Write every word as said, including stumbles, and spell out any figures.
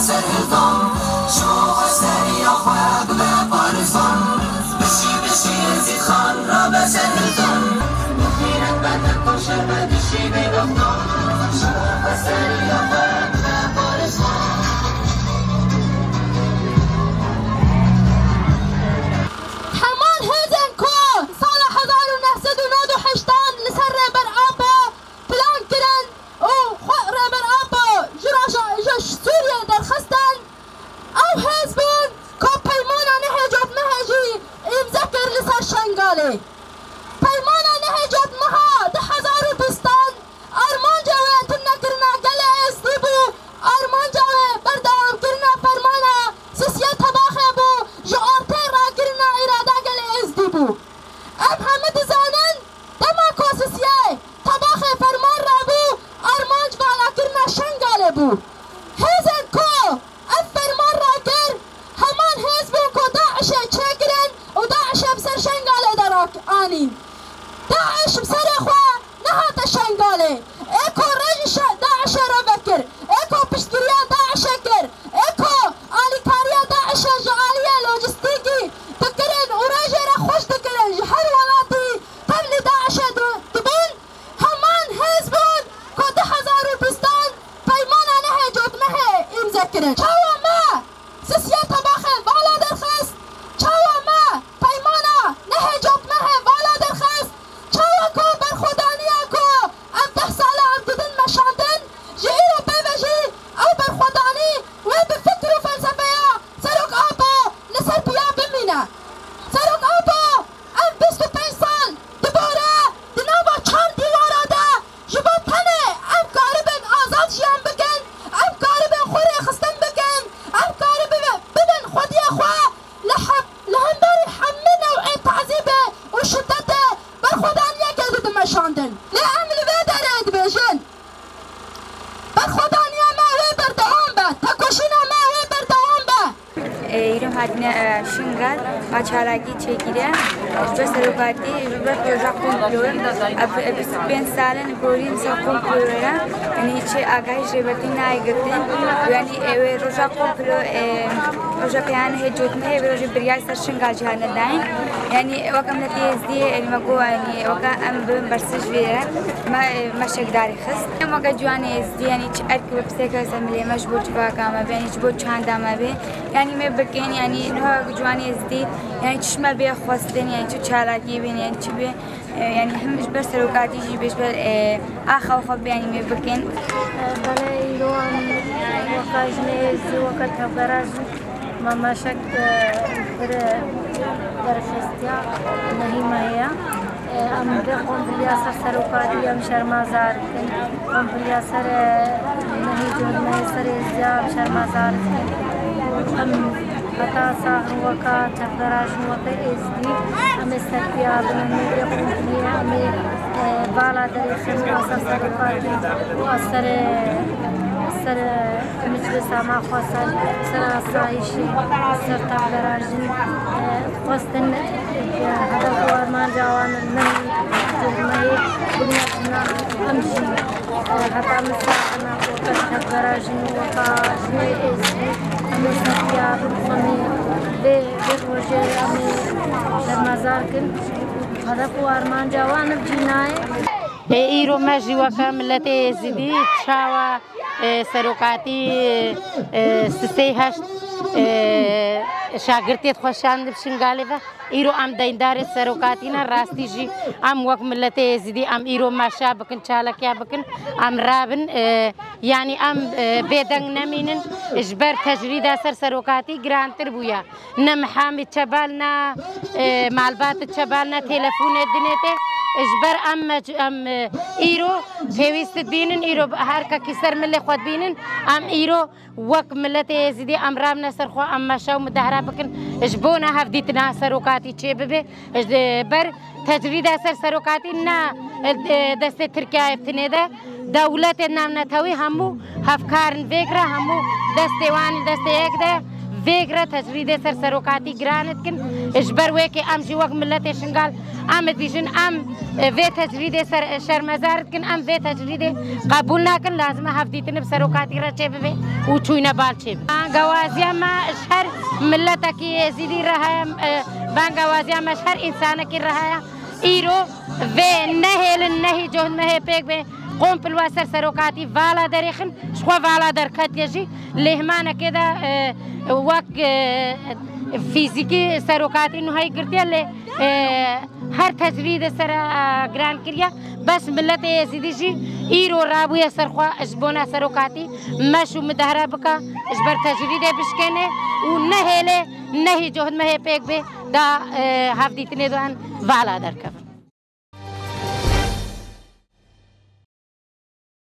Ser hildan, şoxe seriya xwe bibe parêzvan. Bişî, bişî, Êzîdxan rabe ser hildan. Bixîret be te koşe be dişî bê bextan. Şoxe seriya xwe bibe parêzvan. Heman hêzên ku sala hezar û neh sed û nod û heştan li ser Rêber Apo plan kirin û xwe Rêber Apo ji roja, ji Sûriyê derxistin, ew hêz bûn ku peymana nehê cotmehê jî îmze kir li ser Şengalê. Peymana nehê cotmeha du hezar û bîstan armanca wê tunekirina gelê Êzdî bû, armanca wê berdewamkirina fermana sisiya Tebaxê bû, ji ortê rakirina îrada gelê Êzdî bû. Em hemû dizanin, dema ku sisiyê Tebaxê ferman rabû, armanc valakirina Şengalê bû. Hêzên ku ev ferman rakir, heman hêz bûn ku DAIŞê çêkirin û DAIŞê bi ser Şengalê de rak-, anîn. DAIŞ bi serê xwe nehate Şengalê. Ê ku rê ji şe-, DAIŞê re vekir, ê ku piştgiriya DAIŞê kir, ê ku alîkariya DAIŞê ji aliyê lojîstîkî dikirin û rê jê re xweş dikirin, ji her welatî tevlî DAIŞê di-, dibûn, heman hêz bûn ku du hezar û bîstan peymana nehê cotmehê îmze kirin. Çawa me sisiya Tebaxê vala derxist? Çawa me peymana nehê cotmehê vala derxist? Çawa ku berxwedaniya ku ev deh sal e ev didin meşandin, ji îro pê ve jî ew berxwedanî wê bi fikr û felsefeya Serok Apo li ser piya bimîne? Serok Apo ev bîst û pênc sal dibore di nava çar dîwara de ji bo tenê em karibin azad jiyan bikin, em karibin xwe rêxistin bikin, em karibin bibin xwediyê xwe li he-, li hemberî hemî new'ê tezîbê û şidetê berxwedaniyekê didin meşandin. Lê em li vê derê dibêjin, berxwedaniya me wê berdewam be, tekoşîna me wê berdewam be. Îro hatine, e, Şingal, ma çalakî çêkiriye. Ji ber serokatî, ji ber proja komplo. Ev, ev bîst û pênc sal in gorîn ser komplo ye. Yanî hiç agahî ji rêbertî nayê girtin. Yanî ew ê roja komplo, e, roja qeyane hê cotmehê, vê rojê biryar ser Şingal jî hatine dayîn. Yanî weke miletê Êzdiyê, yanî me got, yanî weke em bibin bersiv ji vê ye. Me, e, me şekdarî xist. Em weke ciwanê Êzdî, yanî çi erk û pirseke ser milê me ji bo civaka me be, yanî ji bo çanda me be. Yanî me bikin, yanî niha ciwanê Êzdî, yanî çi ji me bê xwestin, yanî çi çalakî bin, yanî çi bê, e, yanî him ji ber serokatî jî bê, ji ber, e, axa xwe bê, yanî me bikin. Belê îro em weke jinê Êzdî, weke tevgera jî me meşek, e, pir, e, derxist. Ya, nehî me heye. Em vê kompiliya ser serokatî em şermezar dikin. Kompiliya ser, e, nehî cotmehê ser Êzdiya em şermezar dikin. Em heta saxin weka tevgera jin, weke Êzdî, em ê serpiya bin, em ê vê kompiliyê, em ê, e, bala derêxin a ser serokatî û a ser, e, ser, e, meclisa me xwesar, ser asayîşê, ser tevgera jin, e, xwestin, e, hedef û armanca wan nehî cotmehê bûne jina em jî, e, heta min saxina weke tevgera jin, weke jinê Êzidî, em ê serpiya bin, em ê vê, vê rojê em ê şermezar kin. Hedef û armanca wan ev jî nayê. Ê, îro me jî weke miletê Êzidî çawa, e, serokatî, e, sisê heşt, e, şagirtê xwe şand bi Şingalê ve. Îro em deyndarê serokatî ne, rastî jî em wek miletê Êzidî em îro meşa bikin, çalakiya bikin, em rabin, e, yanî em, e, bêdeng nemînin, ji ber tecrîda ser serokatî girantir bûye. Ne mihamî çebal, ne, e, malbat çebal, ne telefonê dinê tê. Ji ber em mec-, em, e, îro pêwîst dibînin, îro her kekî ser milê xwe dibînin. Em îro wek miletê Êzidî em rabine ser xwe, em meşe û mudahara bikin. Ji bona hevdîtina serokatî çê bibe. Ji ber tecrîda ser serokatî ne, e, destê Tirkiyeyê bi tinê de. Dewletên navnetewî hemû hevkar in vê re, hemû destê wan li destê yek de, Vê gre tecrîdê ser serokatî giran dikin. Ji ber wê kê em jî wek miletê Şingal em dibîjin, em, e, vê tecrîdê ser, şermezar dikin, em vê tecrîdê qebûl nakin, lazim e hevdîtinê bi serokatî re çêbibe û çûyîne bal çêbibe. Bangewaziya me ji her miletekî Êzidî re heye, e, bangewaziya me ji her însanekî re heye. Îro vê nehêlin, nehî cehd me hê pêk bê, kompil we ser serokatî vala derêxin, ji xwe vala derketiye jî, lê himanekê de, e, wek, e, fîzîkî serokatî nuhayî girtiye, lê, e, her tecrîdê ser, e, giran kiriye. Bes miletê Êzidî jî îro rabûye ser xwe ji bona serokatî meş û midehre bike, ji ber tecrîdê bişkêne û nehêle, nehî cehd me hê pêk bê, da, e, hevdîtinê de em vala derkevin.